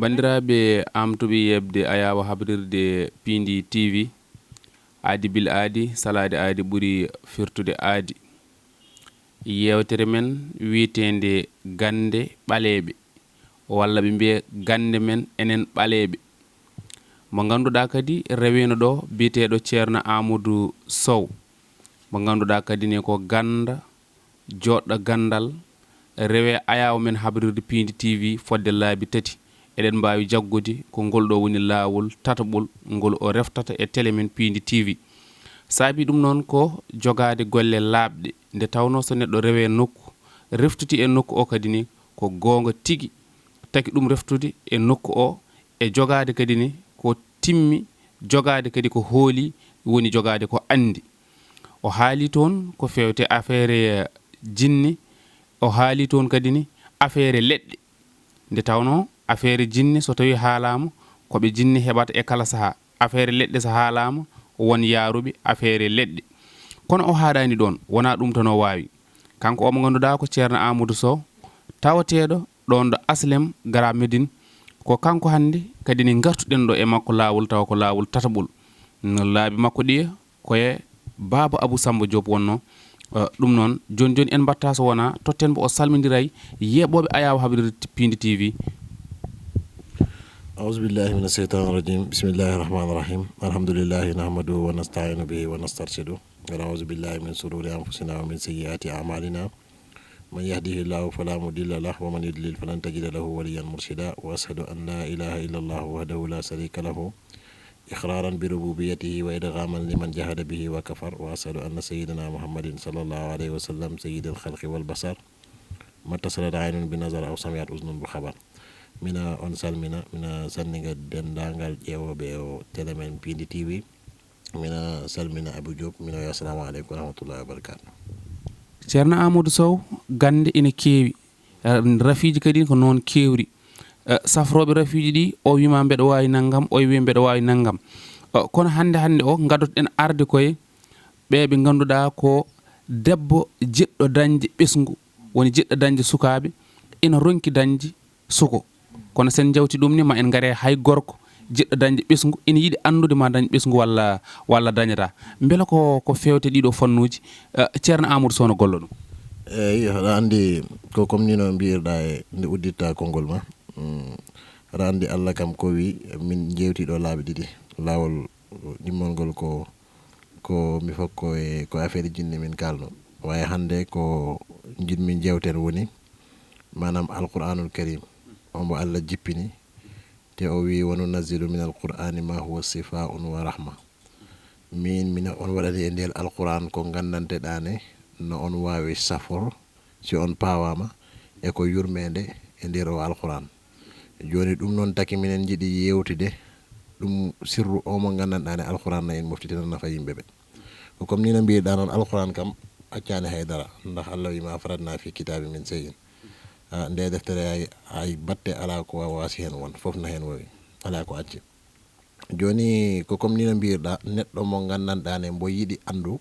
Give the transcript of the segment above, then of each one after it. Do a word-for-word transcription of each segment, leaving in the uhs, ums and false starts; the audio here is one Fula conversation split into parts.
Banndiraaɓe, amtuɓe yeɓde ayaawo habrirde Piindi T V, aadi bil aadi, salaade aadi ɓuri firtude aadi. Yeewtere men wiyeteende Gannde Ɓaleeɓe, walla ɓe mbiya Gannde men enen Ɓaleeɓe. Mo ngannduɗaa kadi reweeno ɗo biyeteeɗo Ceerno Aamadu Sow, mo ngannduɗaa kadi ne ko gannda, jooɗɗo ganndal, rewe ayaawo men habrirde Piindi T V fodde laabi tati. Eɗen mbaawi jaggude ko ngol ɗo woni laawol tataɓol ngol o reftata e tele men Piindi T V. Saabii ɗum noon ko jogaade golle laaɓɗe, nde tawnoo so neɗɗo rewe nokku, reftuti e nokku o kadi ni ko goonga tigi, taki ɗum reftude e nokku o, e jogaade kadi ni ko timmi, jogaade kadi ko hooli, woni jogaade ko anndi. O haali toon ko feewte afeere jinne, o haali toon kadi ni afeere leɗɗe. Nde tawnoo afeere jinne so tawii haalaama, ko ɓe jinne heɓata e kala sahaa. Afeere leɗɗe so haalaama, won yaaruɓe afeere leɗɗe. Kono o haaɗaani ɗoon, wonaa ɗum tan o waawi. Kanko o mo ngannduɗaa ko Ceerno Aamadu Sow, tawateeɗo ɗoon ɗo Aslem Grand Médine. Ko kanko hannde kadi ne ngartuɗen ɗo e makko laawol, tawa ko laawol tataɓol. No laabi makko ɗiya, ko e Baaba Abou Samba Diop wonnoo. Eh, ɗum noon, jooni jooni en mbaɗta so wonaa totten mbo o salmodiray yeeɓooɓe ayaawo habrirde Piindi T V. أعوذ بالله من الشيطان الرجيم. بسم الله الرحمن الرحيم. الحمد لله نحمده ونستعين به ونسترشده. ونعوذ بالله من شرور أنفسنا ومن سيئات أعمالنا. من يهده الله فلا مضل له ومن يضلل فلن تجد له وليا مرشدا. وأشهد أن لا إله إلا الله وحده لا شريك له إقرارا بربوبيته وإدغاما لمن جحد به وكفر. وأشهد أن سيدنا محمد صلى الله عليه وسلم سيد الخلق والبشر. ما اتصلت عين بنظر أو سمعت أذن بخبر. Miɗo on salmina, miɗo salmina denndaangal ƴeewooɓe o tele men Piindi T V. Miɗo salmina Abou Diop, miɗo wiya assalamu aleykum wa rahmatullahi wa barakatuh. Ceerno Amadou Sow, gannde ina keewi, eh, rafiiji kadi ko noon keewri. Eh, safrooɓe rafiiji ɗi, o wiima mbeɗa waawi nanngam, o wiya mbeɗa waawi nanngam. Eh, kono hannde, hannde o ngaddoto-ɗen arde koye ɓe ɓe ngannduɗaa ko debbo jiɗɗo dañde ɓesngu, woni jiɗɗo dañde sukaaɓe, ina ronki dañde suko. Kono sen jawti ɗum ni, ma en ngare hay gorko jiɗɗo dañde ɓesngu, ina yiɗi anndude ma dañ ɓesngu walla, walla dañata. Mbela ko, ko feewte ɗiɗo fannuuji, eh, Ceerno Amadou Sow no golla ɗum? Eeyi, aɗa anndi ko comme ni no mbiyirɗa e nde udditta konngol ma. Mm, aɗa anndi Allah kam ko wi min jewti ɗo laabi ɗiɗi. Laawol ɗimmol ngol ko, ko mi fokko e ko affaire jinne min kalno. Waaye hannde ko njiɗmi jewten woni maanaam Alquraanul Kariim. O mbo Allah jippini, te o wi: "Wa nunazzilu min alqur'ani ma huwa shifaa'un wa rahma." Min, mina on waɗani e ndiyel Alquraan ko nganndanteɗaa ne no on waawi safor si on paawaama e ko yurmeende e nder o Alquraan. Jooni ɗum noon taki minen njiɗi yeewtide ɗum sirru o mo nganndanɗaa ne Alquraan na en moftitina nafa yimɓe ɓe. Ko comme ni no mbiɗa noon, Alquraan kam accaani hay dara, ndax Allah wi: "Ma faratna fi kitaabi min shay'in." Ah, nde deftere ay, ay batte alaa ko waasi heen won, fof na heen wowi, alaa ko acci. Jooni ko comme ni no mbirɗa, neɗɗo mo nganndanɗaa ne mbo yiɗi anndu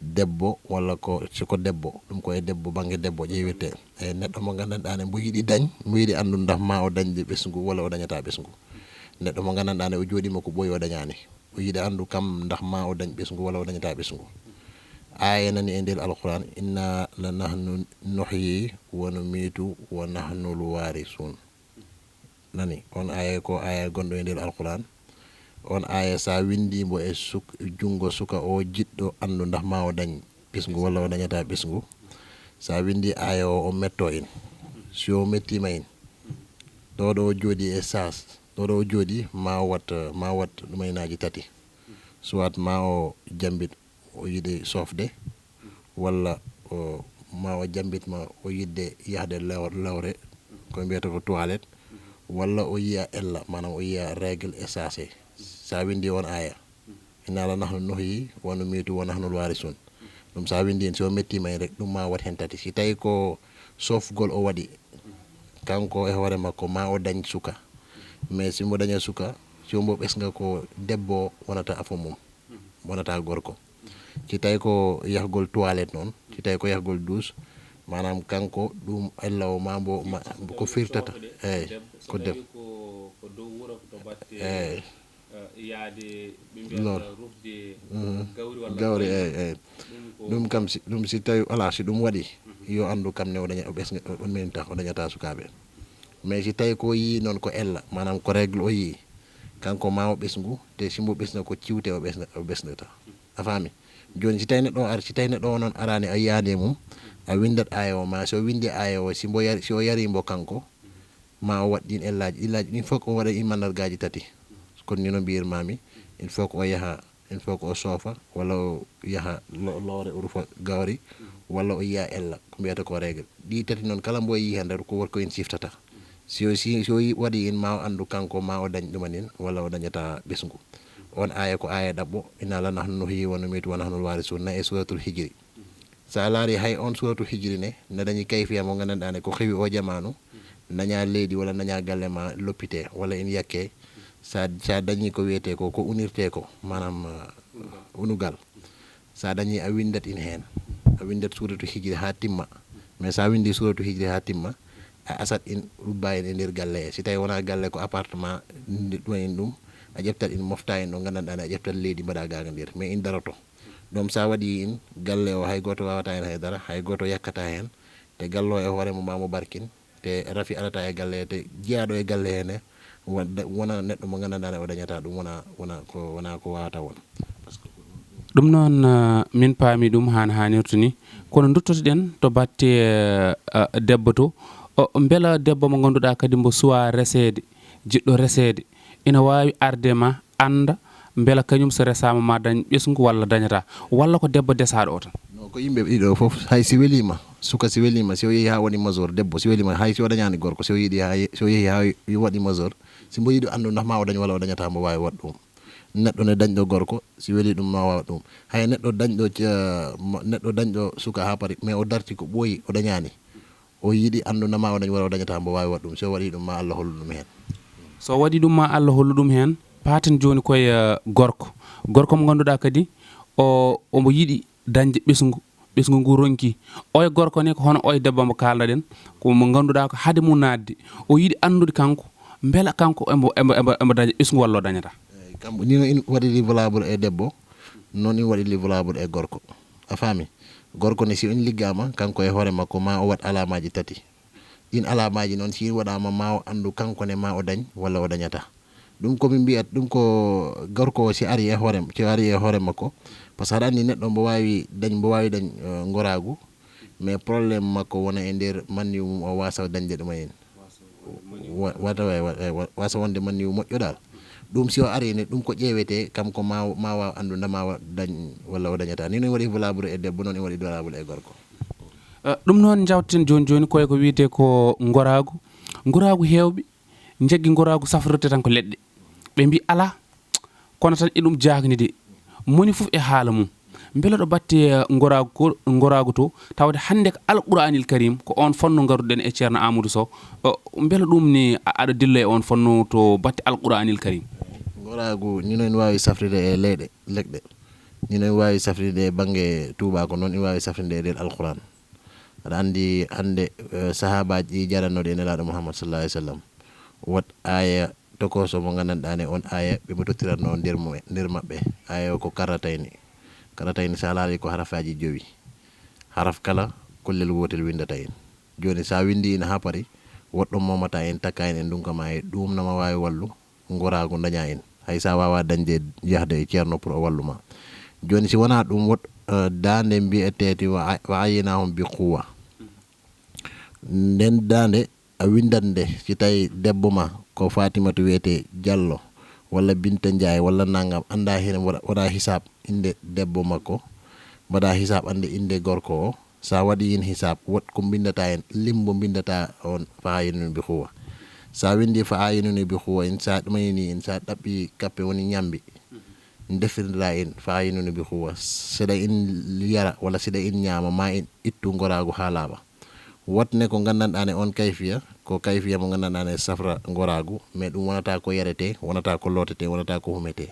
debbo walla ko, si ko debbo, ɗum ko e debbo, bannge debbo ƴeewirte. E neɗɗo mo nganndanɗaa ne mbo yiɗi dañ, mbo yiɗi anndu ndax ma o dañde ɓesngu walla o dañataa ɓesngu. Neɗɗo mo nganndanɗaa ne o jooɗiima ko ɓooyi o dañaani. O yiɗi anndu kam ndax ma o dañ ɓesngu walla o dañataa ɓesngu. Aaya nani e nder Alquraan: "Inna la nahnu nuhyi wa numitu wa nahnul waarisuun." Nani, on aaya ko aaya gonɗo e nder Alquraan. On aaya, so a winndi mbo e suk-, junngo suka o jiɗɗo anndu ndax ma o dañ ɓesngu walla o dañataa ɓesngu, so a winndi aaya o, o metto en. Si o mettiima en, ɗo ɗo o jooɗi e saas, ɗo ɗo o jooɗi, ma o wat, ma o wat ɗumaynaaji tati. Soit ma o jammbit o yiɗi sofde, walla o, ma o jammbit ma o yiɗde yahde law-, lawre, ko mbiyata ko toilette, walla o yiya ella, maanaam o yiya règle e saase. So a winndi on aaya, "Inna la nahnu nuhyi wa numitu wa nahnul waarisuun." Ɗum so a winndi en, si o mettiima en rek, ɗum ma wat heen tati. Si tawi ko sofgol o waɗi, kanko e hoore makko, ma o dañ suka. Mais si mbo daña suka, si mbo ɓesnga ko debbo wonata afo mum, wonata gorko. Si tawi ko yahgol toilette noon, si tawi ko yahgol douche, Maanaam kanko ɗum ella o ma mbo ma ko firtata. Eyi, ko deb eyi. Gawri eyi eyi. Ɗum kam si ɗum si tawi ala si ɗum waɗi, yo anndu kam ne o daña o ɓesga o menta o dañata sukaaɓe. Mais si tawi ko yii noon ko ella maanaam ko règle o yii, kanko ma o ɓesgu te si mbo ɓesga ko ciwte o ɓesga o ɓesgata. A faami? Jooni si tawi neɗɗo o ar si tawi neɗɗo o noon arani a yiyaani e mum, a winndat aaya o ma si o winndi aaya o si mbo yari si o yari mbo kanko ma o waɗ ɗin ellaaji ɗillaaji ɗin fof ko waɗa ɗin manndargaaji tati. Kono ni no mbiyirmami, il faut ko o yaha il faut ko o soofa walla o yaha loore o rufa gawri walla o yiya ella ko mbiyata ko règle. Ɗi tati noon kala mbo yii heen ko wot ko en ciftata. Si o si si o waɗi en ma o anndu kanko ma o dañ ɗumanin walla o dañata ɓesngu. On aaya ko aaya ɗaɓɓo, inna la nahnu nuhyi wa numitu wa nahnul warithun na e suratul hijri. So a laari hay on suratul hijri ne na dañi kayfiya mo nganndanɗaa ne ko heewi o jamaanu, daña leydi walla daña galle ma loppite walla ina yakke. Sa sa dañi ko wiyete ko ko unirte ko maanaam unugal. Sa dañi a winndat in heen, a winndat suratu hijri haa timma. Mais sa winndi suratu hijri haa timma, a asat in rubba en e nder galle he si tawi wona galle ko appartement ɗum en ɗum, a ƴeftat in mofta en ɗo nganndanɗaa ne a ƴeftat leydi mbaɗa gaga nder mais in daroto. Ɗum sa waɗi in galle o hay gooto wawata heen hay dara, hay gooto yakkata heen. Te galle o e hoore mo ma mo barkin te rafi arata e galle he te jeyaaɗo e galle he ne wona neɗɗo mo nganndanɗaa ne o dañata ɗum wona wona ko wona ko wawata won. Ɗum noon, eh, min paami ɗum haan haanirta ni. Kono nduttoto-ɗen to batte, eh, eh, debbo to. O, mbela debbo mo ngannduɗaa kadi mbo suwaa reseede, jiɗɗo reseede, ina waawi arde ma annda mbela kañum so resaama ma dañ ɓesngu walla dañataa, walla ko debbo desaaɗo o tan? No, ko yimɓe ɗiɗo fof, hay si weliima, suka si weliima, si o yehi haa waɗi majeur, debbo si weliima, hay si o dañaani gorko, si o yiɗi haa ye- si o yehi haa waɗi majeur, si mbo yiɗi anndu ndax ma o dañ walla o dañataa, mbo waawi waɗ ɗum. Neɗɗo ne dañɗo gorko, si weli ɗum ma waaw ɗum. Hay neɗɗo dañɗo ca- mo- neɗɗo dañɗo suka haa pari, mais o darti ko ɓooyi, o dañaani. O yiɗi anndu na ma o dañ walla o dañataa, mbo waawi waɗ ɗum. Si o waɗi ɗum ma Allah hollu ɗum heen. So waɗi ɗum ma Allah hollu ɗum heen, paaten jooni koye, eh, gorko. Gorko mo ngannduɗaa kadi o omo yiɗi dañde ɓesngu, ɓesngu ngu ronki. Oya gorko ne ko hono oya debbo mo kaaldaɗen, ko mo ngannduɗaa ko hade mum naatde. O yiɗi anndude kanko, mbela kanko embo embo embo embo daña ɓesngu walla o dañataa? Eyi, kam ni no in waɗiri valable e debbo, noon in waɗiri valable e gorko. A faami? Gorko ne si in liggaama, kanko e hoore makko ma o waɗ alamaaji tati. Ɗin alamaaji noon si in waɗaama ma o anndu kanko ne ma o dañ walla o dañataa. Ɗum ko min mbiyat ɗum ko gorko o si ari e hoore si ari e hoore makko, par ce que aɗa anndi neɗɗo mbo waawi dañ mbo waawi dañ, eh, ngoraagu, mais problème makko wona e nder manniw mum o waasa dañde ɗum en. Wa- wata wa- wa- wa- wasa wonde manniw moƴƴo dal. Ɗum si o ari ne ɗum ko ƴeewete kam ko ma ma waaw anndu nda ma wa- dañ walla o dañata ni no waɗi valable e debbo noon e waɗi valable e gorko. Eh, ɗum noon njawten jooni jooni koye ko wiyetee ko ngoraagu. Ngoraagu heewɓe njaggi ngoraagu safrirte tan ko leɗɗe. Ɓe mbi alaa, kono tan eɗum jaagni de. Moni fof e haala mum. Mbela ɗo batte, eh, ngoraagu ko ngoraagu to tawde hannde ko alquraanil karim ko oon fannu ngaruɗen e ceerno amadou sow. O, mbela ɗum ni a- aɗa dilla e oon fannu to batte alquraanil karim? Ngoraagu ni no en waawi safride e leyɗe lekɗe. Ni no en waawi safride e bannge tuubaa ko noon en waawi safride e nder alquraan. Aɗa anndi hannde, eh, sahaabaaji ɗi jarannoɗi e nelaaɗo muhammad sallallahu alaihi wasallam, wot aaya tokoso mo nganndanɗaa ne on aaya ɓe mo tottiratno nder mumen nder maɓɓe. Aaya o ko karratayni. Karratayni so a laari ko harafaaji jowi, haraf kala kollel wootel winndata en. Jooni so a winndi ina haa pari, woɗɗo momata en takka en e ndunka ma e ɗum nama waawi wallu ngoraagu daña en, hay so a waawaa dañde yahde e ceerno pour o wallu ma. Jooni si wonaa ɗum woɗ eh, daande mbiyeteeti wa wa ayinahum bi quwa. Nden daande a winndat nde si tawi debbo ma ko fatimatu wiyetee jallo walla binta njaay walla nanngam anndaa heen mbaɗa wona hisaab innde debbo makko, mbaɗa hisaab annde innde gorko o. So a waɗi heen hisaab woɗ ko mbinndataa heen limbo mbinndataa oon fa ayinuni bi quwa. So a winndi fa ayinuni bi quwa in so a ɗumayini in so a ɗaɓɓi kappe woni ñammbi ndefirndiraa in fa ayinuni bi quwa. Seɗa in yara walla seɗa in ñaama ma in ittu ngoraagu haa laaɓa. Wot ne ko nganndanɗaa ne oon kayfiya ko kayfiya mo nganndanɗaa ne safra ngoraagu mais ɗum wonata ko yaretee, wonata ko lootetee, wonata ko humetee.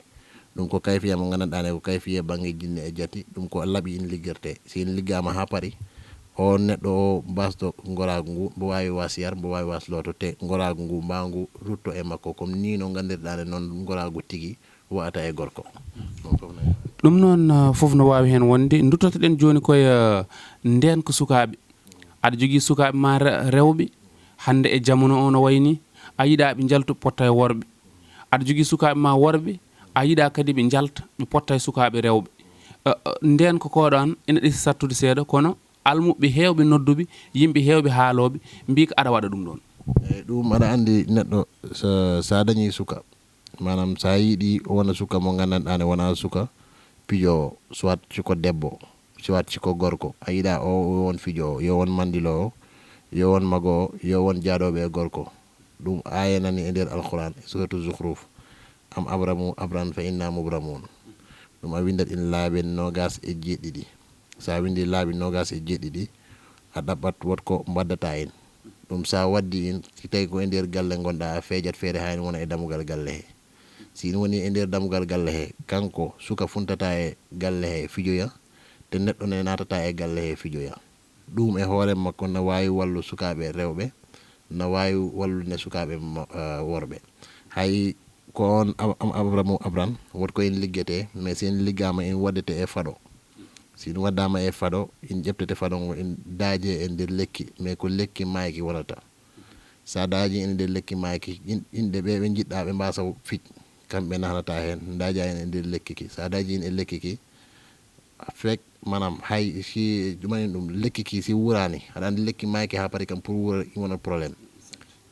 Ɗum ko kayfiya mo nganndanɗaa ne ko kayfiya bannge jinne e jati. Ɗum ko laɓi in liggirtee. Si in liggaama haa pari O neɗɗo o basɗo ngoraagu ngu, mbo waawi waas yar, mbo waawi waas looto, te ngoraagu ngu, mbaangu rutto e makko, comme nii no nganndirɗaa nde noon ngoraagu tigi wa'ata e gorko. Ɗum fof no ɗum noon, uh, fof no waawi heen wonde. Nduttoto-ɗen jooni koye, uh, ndeen ko sukaaɓe. Aɗa jogii sukaaɓe ma re-, rewɓe, hannde e jamano o no wayi nii, a yiɗaa ɓe njaltu potta e worɓe. Aɗa jogii sukaaɓe ma worɓe, a yiɗaa kadi ɓe njalta ɓe potta e sukaaɓe rewɓe. Uh, uh, ndeen ko koɗo an ina ɗesi sattude seeɗa, kono almuɓɓe heewɓe nodduɓe, yimɓe heewɓe haalooɓe mbii ko aɗa waɗa ɗum ɗoon. Eyi, ɗum aɗa anndi neɗɗo so, so a dañii suka, maanaam so a yiɗi o wona suka mo nganndanɗaa ne wona suka pijoowo, soit si ko debbo, soit si ko gorko, a yiɗa o, o won fijoowo, yo won mandiloowo, yo won magoowo, yo won jaadooɓe e gorko. Ɗum aaya nani e nder Alquran, e suratu Zukhruf, "Am abramu abran fa inna mubramun." Ɗum a winndat in laabi noogas e jeeɗiɗi. So a winndi laabi noogas e jeeɗiɗi, a ɗaɓɓat wot ko mbaddata in. Ɗum so a waddi in, si tawi ko e nder galle ngonɗa, a feejat feere haa in wona e dammugal galle he. Si in woni e nder dammugal galle he, kanko suka funtata e galle he fijoya, te neɗɗo ne naatata e galle he fijoya. Ɗum e hoore makko na waawi wallu sukaaɓe rewɓe, na waawi wallude sukaaɓe ma-, eh, worɓe. Hay ko on ab-, am-, abramu abran, wot ko en liggete, mais si en liggaama, en waddete e faɗo. Si en waddaama e faɗo, en ƴeɓtete faɗo ngo, en daaje e nder lekki, mais ko lekki maayki wonata. So a daaji en e nder lekki maayki, in-, inɗe ɓe ɓe njiɗɗa ɓe mbaasa fij, kamɓe nahnata heen, daaja en e nder lekki ki. So a daaji en e lekki ki, fek, maanaam, hay si ɗumani ɗum, lekki ki si wuuraani, aɗa anndi lekki maayki haa pari kam pour wuura, ɗum wonat problème.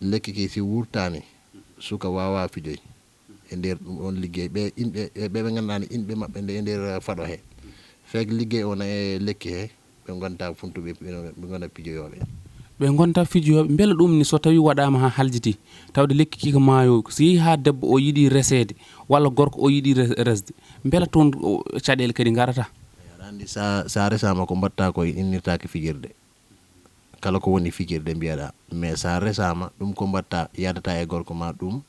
Lekki ki si wuurtaani, suka waawa fijoy e nder ɗum ɗoon liggey. Ɓe inɓe, ɓe, ɓe ngannduɗaa ni inɓe maɓɓe nde e nder faɗo he. Fek liggey o na e lekki he, ɓe ngonta funtuɓe, ɓe, ɓe ngona pijoyooɓe. Ɓe ngonta fijoyooɓe. Mbela ɗum ni so tawi waɗaama haa haljiti, tawde lekki ki ko maayo, so yehi haa debbo o yiɗi reseede, walla gorko o yiɗi res-, resde, mbela toon o, caɗeele kadi ngarata? Aɗa anndi sa, sa resaama ko mbaɗta ko innirtaake fijirde. Kala ko woni fijirde mbiyaɗa. Mais sa resaama, ɗum ko mbaɗta yaadata e gorko ma, ɗum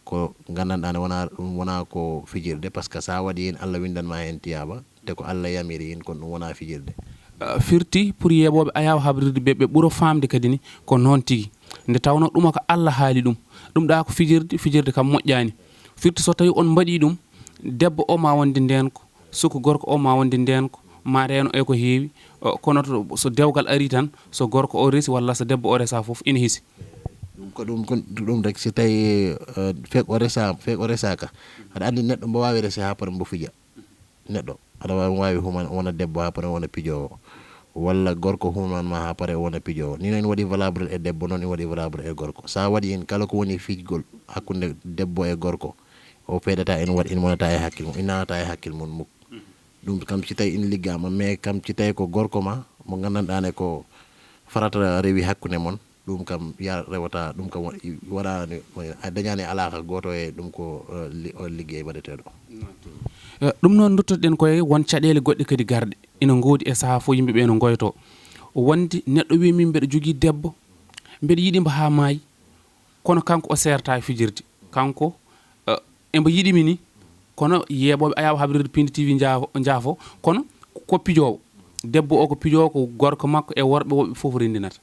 ko nganndanɗaa ne wona, ɗum wona ko fijirde, parce que sa waɗi heen, Allah winndan ma heen tiyaaba, te ko Allah yamiri heen, kono ɗum wona fijirde. Ah, firti pour yeeɓooɓe Ayaawo Habrirde ɓe, ɓe ɓura faamde kadi ni ko noon tigi. Nde tawnoo ɗuma ko Allah haali ɗum. Ɗum ɗa ko fijirde, fijirde kam moƴƴaani. Firti so tawi on mbaɗi ɗum, debbo o ma wonde ndeen ko, suka gorko o ma wonde ndeen ko, ma reeno e ko heewi, o, kono to, so dewgal ari tan, so gorko o resi walla so debbo o resa fof, ina hisi. Ɗum ko ɗum, ko ɗum rek, si tawi, eh, fek o resa, fek o resaka, aɗa anndi neɗɗo mbo waawi rese haa pare mbo fija. Neɗɗo, aɗa waawi, waawi human, wona debbo haa pare wona pijoowo. Walla gorko human ma haa pare wona pijoowo. Ni no en waɗi valable e debbo, noon en waɗi valable e gorko. Sa waɗi heen kala ko woni fijgol hakkunde debbo e gorko, o feedata en waɗ, en wonata e hakkil mum, en nanata e hakkil mum muk. Ɗum kam si tawi en liggaama, mais kam si tawi ko gorko ma, mo nganndanɗaa ne ko farata rewi hakkunde mon, ɗum kam ya rewata, ɗum kam wa-, waɗaani, a dañaani alaaka gooto e ɗum ko, eh, li-, o liggey waɗeteeɗo. Eh, ɗum noon, nduttoɗen koye won caɗeele goɗɗe kadi garɗe. Ina ngoodi e sahaa fof yimɓe ɓe no ngoyto. Wonde neɗɗo wiya min mbeɗa jogii debbo, mbeɗa yiɗi mbo haa maayi, kono kanko o seerta e fijirde. Kanko, eh, embo yiɗi mi ni, kono yeeɓooɓe Ayaawo Habrirde Pindi T V njaafo, njaafo, kono ko pijoowo. Debbo o ko pijoowo, ko gorko makko e worɓe woɓɓe fof renndinata.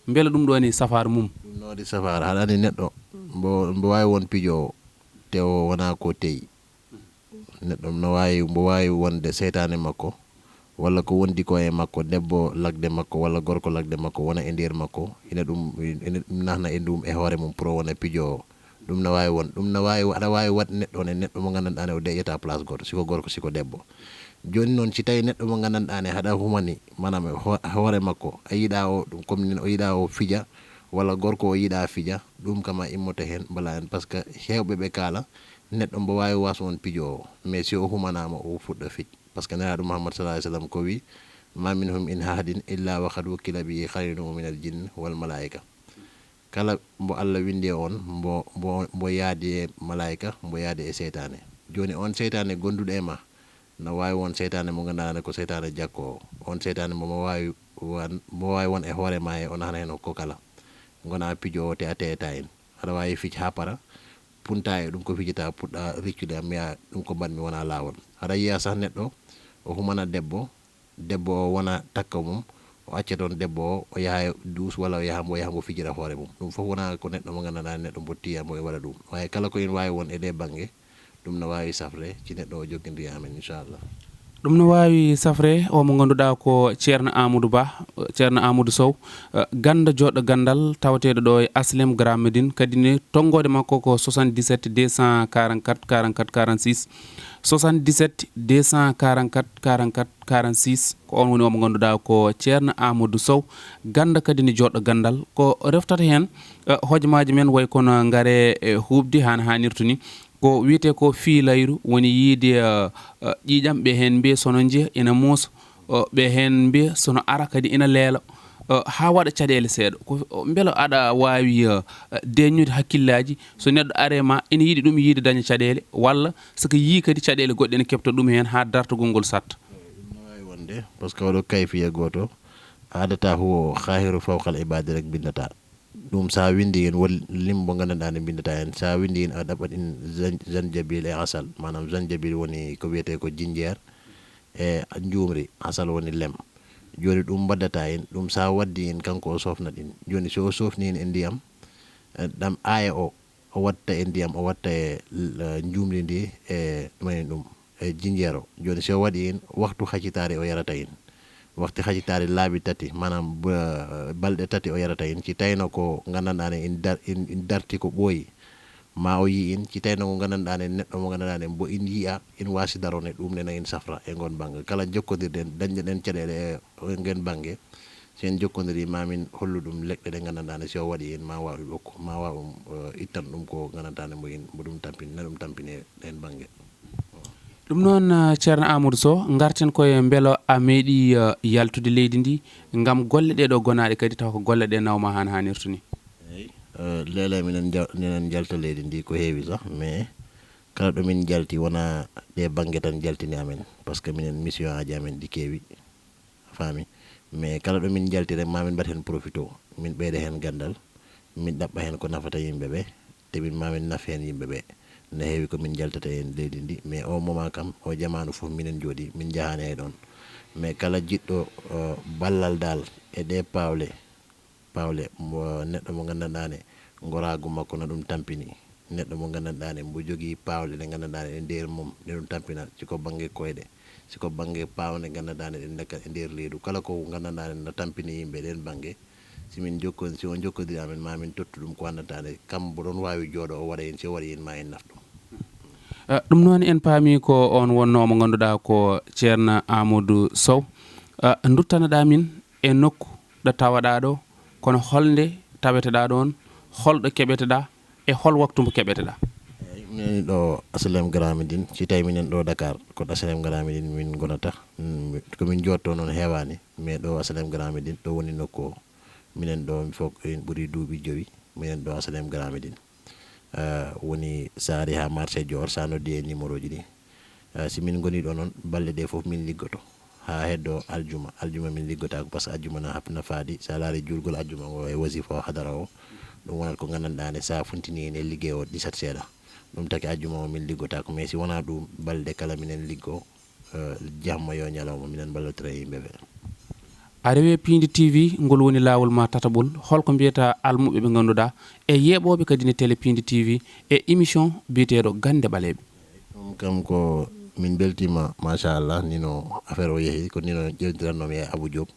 Mbela ɗum ɗo ni safaara mum? Ɗum no waɗi safaara, haɗa anndi neɗɗo mbo, mbo waawi won pijoowo, te o wonaa ko teyi. Neɗɗo no waawi, mbo waawi wonde seytaane makko, walla ko wondi ko e makko, debbo lagde makko, walla gorko lagde makko, wona e nder makko, ina ɗum, ina ɗum nahna e ndum e hoore mum pour o wona pijoowo. Ɗum no waawi won, ɗum no waawi, aɗa waawi waɗ neɗɗo ne, neɗɗo mo nganndanɗaa ne o deƴƴata place gooto, si ko gorko, si ko debbo. Jooni noon, si tawi neɗɗo mo nganndanɗaa ne haɗa humani, maanaam ho-, hoore makko, a yiɗa o, ɗum comme nin o yiɗa o fija, walla gorko o yiɗa fija, ɗum kam a immoto heen, mbala en, parce que heewɓe ɓe kaala, neɗɗo mbo waawi waas won pijoowo, mais si o humanaama, o fuɗɗa fij. Parce que Nelaaɗo Muhammad sallallahu alayhi wa sallam ko wi, "Ma minhum in ahadin illa wa qad wukkila bihi qarinuhu min al jinni wal malaa'ika." Kala mbo Allah winndi e on, mbo, mbo, mbo yaadi e malaa'ika, mbo yaadi e seytaane. Jooni on seytaane gonduɗo e ma, no waawi won seytaane mo nganndanɗaa ko seytaane jakkoowo. On seytaane mbo mo waawi wan-, mo waawi won e hoore ma he, on hana heen ko kala. Ngona pijoowo te a teyata en. Aɗa waawi fij haa para, punta e ɗum ko fijata, puɗɗa riccude, a mbiya ɗum ko mbaɗmi wona laawol. Aɗa yiya sah neɗɗo, o humana debbo, debbo o wona takka mum, O acca toon debbo o, o yaha e duus walla o yaha mbo, o yaha mbo fijira hoore mum. Ɗum fof wonaa ko neɗɗo mo nganndanɗaa neɗɗo mbo tiya mbo e waɗa ɗum. Waaye kala ko ina waawi won e ɗee bannge, ɗum no waawi safre ci neɗɗo o jokkondiri e amen, inchallah. Ɗum no waawi safre o mo ngannduɗaa ko Ceerno Amadou Ba, Ceerno Amadou Sow, eh, gannda joɗɗo ganndal tawateeɗo ɗo e Aslem Grand Médine, kadi ne tonngoode makko ko soixante-dix-sept deux cent quarante-quatre quarante-quatre quarante-six, soixante-dix-sept deux cent quarante-quatre quarante-quatre quarante-six. Ko on woni o mo ngannduɗaa ko Ceerno Amadou Sow, gannda kadi ne joɗɗo ganndal. Ko reftata heen, eh, hojomaaji men way kono ngare e huuɓde haa no haanirta ni. Ko wiyetee ko fiilayru woni yiyde, eh, eh, ƴiiƴam, ɓe heen mbiya sono njiya ina muusa, eh, ɓe heen mbiya sono ara kadi ina leela, eh, haa waɗa caɗeele seeɗa. Ko, eh, mbela aɗa waawi, eh, eh, deeñnude hakkillaaji so neɗɗo are ma ina yiɗi ɗum yiyde daña caɗeele, walla so ko yii kadi caɗeele goɗɗe ene keɓta ɗum heen haa dartagol ngol satta? Ɗum no waawi wonde, par ce que oɗo kayfiya gooto, aadata huwa o khaahiru fawqal ibaadi rek binndata. Ɗum so a winndi heen, won limbo nganndanɗaa nde mbinndataa heen. So a winndi heen, a ɗaɓɓat in zan-, zanjabil e asal. Maanaam zanjabil woni ko wiyetee ko jinjeer e njuumri, asal woni lem. Jooni ɗum mbaddata heen, ɗum so a waddi heen, kanko o soofnat in. Jooni so o soofni heen e ndiyam, eh, ɗam aaya o, o watta e ndiyam, o watta e l-, njuumri ndi e ɗumen ɗum, e jinjeer o. Jooni so o waɗi heen, waktu hacitaare o yarata heen. Waktu hacitaare laabi tati, maanaam ba-, balɗe tati o yarata heen. Si tawno ko nganndanɗaa ne in dar-, in, in darti ko ɓooyi, ma o yii in. Si tawno ko nganndanɗaa ne neɗɗo mo nganndanɗaa ne mbo in yiya, in waasi darone, ɗum ne na in safra e ngoon bannge. Kala jokkondirɗen, dañɗen caɗeele e ngeen bannge, so en jokkondirii, ma min hollu ɗum leɗɗe ɗe nganndanɗaa ne, si o waɗi heen, ma waaw ɗum okku, ma waaw ɗum, eh, ittan ɗum ko nganndanɗaa ne mbo in, mbo ɗum tampini, na ɗum tampini e ɗeen bannge. Ɗum noon, eh, Ceerno Amadou Sow, ngarten koye mbelo a meeɗi, eh, yaltude leydi ndi ngam golle ɗee ɗo gonaaɗe kadi taw ko golle ɗe nawma haa no haanirta ni? Eey, eh, leelaa minen nja-, minen njalta leydi ndi ko heewi sah, mais kala ɗo min njalti wonaa ɗe bannge tan njaltini amen, par ce que minen mission aji amen ɗi keewi. A faami? Mais kala ɗo min njalti rek, ma min mbaɗ heen profito, min ɓeyda heen ganndal, min ɗaɓɓa heen ko nafata yimɓe ɓe, te min ma min naf heen yimɓe ɓe. No heewi ko min njaltata heen leydi ndi, mais o moment kam, o jamaanu fof minen njooɗi, min njahaani hay ɗoon. Mais kala jiɗɗo, eh, ballal dal e ɗe paawle, paawle, mo, neɗɗo mo nganndanɗaa ne, ngoraagu makko no ɗum tampini. Neɗɗo mo nganndanɗaa ne, mbo jogii paawle ɗe nganndanɗaa ne, ɗe nder mum, ɗe ɗum tampina, si ko bannge koyɗe, si ko bannge paawle nganndanɗaa ne, ɗe ndakkat e nder leydu. Kala ko nganndanɗaa ne, no tampini yimɓe ɗeen bannge, si min jokkon-, si on jokkondirii amen, ma min tottu ɗum ko anndanɗaa ne, kam mbo ɗoon waawi jooɗo, o waɗa heen, si o waɗi heen, ma en naf ɗum. Eh, ɗum noon en paami ko on wonnoo mo ngannduɗaa ko Ceerno Amadou Sow. Eh, nduttanaɗaa min e nokku ɗo tawaɗaa ɗo, kono holnde taweteɗaa ɗoon, holɗo keɓeteɗaa e hol waktu mbo keɓeteɗaa? Eey, minen ɗo Asalem Grand Médine, si tawi minen ɗo Dakar, ko ɗo Asalem Grand Médine min ngonata. Mm, ko min jooɗtoo noon heewaani, mais ɗo Asalem Grand Médine, ɗo woni nokku o. Minen ɗo, mi fof en ɓuri duuɓi jowi, minen ɗo Asalem Grand Médine. Eh, woni so a ari haa marché Dior, so a noddi e numéro ji ɗi. Eh, si min ngoni ɗo noon, balɗe ɗe fof min liggoto. Haa heddo aljuma. Aljuma min liggotaako, par ce que aljuma na hap-, na faadi. So a laari juulgol aljuma ngo e wasifa o, hadara o, ɗum wonat ko nganndanɗaa ne, so a funtini heen e liggey o, ɗisat seeɗa. Ɗum taki aljuma o min liggotaako. Mais si wonaa ɗum, balɗe kala minen liggo, eh, jamma yo ñalawma, minen mballotira e yimɓe ɓe. A rewi Piindi T V, ngol woni laawol ma tataɓol. Holko mbiyata almuɓɓe ɓe ngannduɗaa e yeeɓooɓe kadi ne télé Piindi T V e émission biyeteeɗo Gannde Ɓaleeɓe? Ɗum kam ko min mbeltiima, machallah, ni no affaire o yehi, ko ni no ƴeewtirannomi e Abou Diop.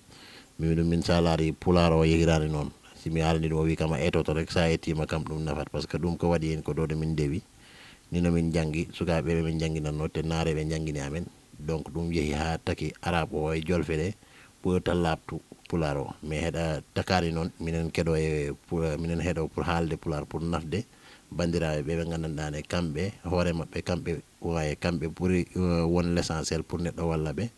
Min ɗum min so a laari pulaar o yehiraani noon. Si mi haalani ɗum o wi kam a etoto rek, so a etiima kam ɗum nafat, par ce que ɗum ko waɗi heen ko ɗo ɗo min ndewi. Ni no min njanngi, sukaaɓe ɓe min njannginatnoo, te naare ɓe njanngini amen. Donc ɗum yehi haa taki arabe o e jolfe ɗe ɓuri tan laaɓtu pulaar o. Mais heɗa takaani noon, minen keɗo e pu-, minen heɗo pour haalde pulaar, pour nafde banndiraaɓe ɓe ɓe nganndanɗaa ne, kamɓe hoore maɓɓe, kamɓe, waaye kamɓe ɓuri, eh, won l'essentiel pour neɗɗo walla ɓe,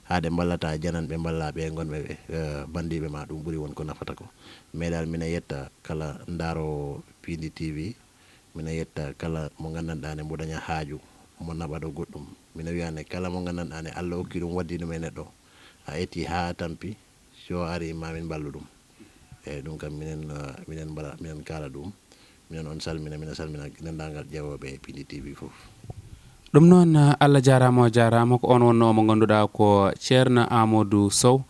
haa ɗe mballata jananɓe mballaaɓe e ngonɓe ɓe, eh, banndiiɓe ma, ɗum ɓuri won ko nafata ko. Mais dal, minen yetta kala ndaaroowo Piindi T V, minen yetta kala mo nganndanɗaa ne mbo daña haaju, mo naɓa ɗo goɗɗum. Minen wiya ne, kala mo nganndanɗaa ne, Allah okki ɗum, waddi ɗum e neɗɗo, a eti haa tampi, si o ari, ma min mballu ɗum. Eeyi, ɗum kam minen, eh, minen mbaɗa, minen kaala ɗum. Minen on salmina, minen salmina denndaangal ƴeewooɓe e Piindi T V fof. Ɗum noon, eh, Allah jaaraama, o jaaraama. Ko on wonnoo mo ngannduɗaa ko Ceerno Amadou Sow.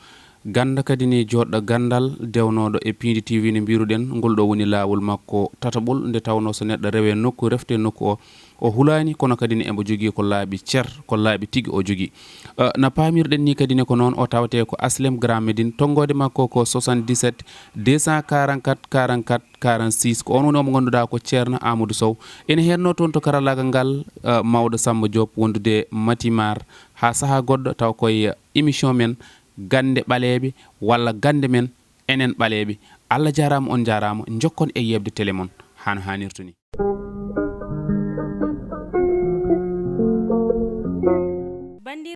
Gannda kadi ne jooɗɗo ganndal dewnooɗo e Piindi T V no mbiruɗen, ngol ɗo woni laawol makko tataɓol, nde tawnoo so neɗɗo rewee nokku, refte nokku o, o hulaani, kono kadi ne embo jogii ko laaɓi cer, ko laaɓi tigi o jogii. Eh, no paamirɗen ni kadi ne ko noon o tawetee ko Aslem Grand Médine, tonngoode makko ko soixante-dix-sept deux cent quarante-quatre quarante-quatre quarante-six. Ko on woni omo ngannduɗaa ko Ceerno Amadou Sow. Ene heednoo toon to karallaagal ngal, eh, mawɗo Samba Diop wondude Matimar haa sahaa goɗɗo taw koye émission men Gannde Ɓaleeɓe walla Gannde men enen Ɓaleeɓe. Allah jaaraama, on njaaraama, njokkon e yeeɓde télé mon hano haanirta ni.